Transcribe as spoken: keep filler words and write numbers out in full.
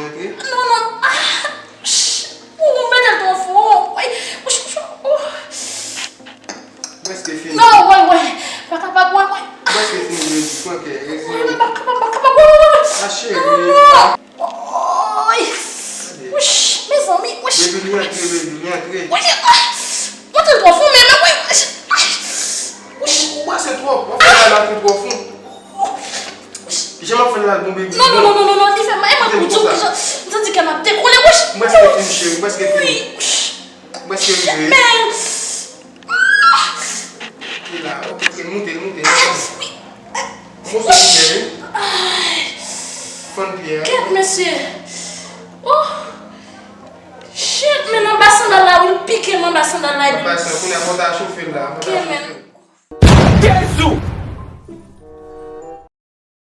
Antre. Non, non. Ah! Ou mete l twò fon. Woy. Wouch, wouch, oh. Prèske fini. Non, woy, woy. Pa kapab, woy, woy. Prèske fini, Jezi. Pran kè. Woy, Rezil. pa kapab, pa kapab, woy, woy, woy. A cheri. Non, non. Woy. Wouch, mezanmi, wouch. Bebe, li antre, bebe, li antre. Woy, ah. Mete l twò fon, men, men, woy. Ah. Wouch. Ou pase twòp. W ap fè la tou twò fon. Jan m ap fè l la, bon, bebe. Non, non, non, non, non, non, li fè mal. E mwen pou di w ki jan m santi kè m ap dekoule, wouch. M prèske fini, cheri, m prèske fini. Wi, wouch. M prèske rive. Men, E la, ok, ok, moute, moute. Wi. Moute, cheri. Fann pyè. Kèt, mesye. Oh. Shit, men anba sandal la, wi, l pike m anba sandal la. Anba sandal, kounye a fò ta chofe l la. Fò ta Ke chofe. Men,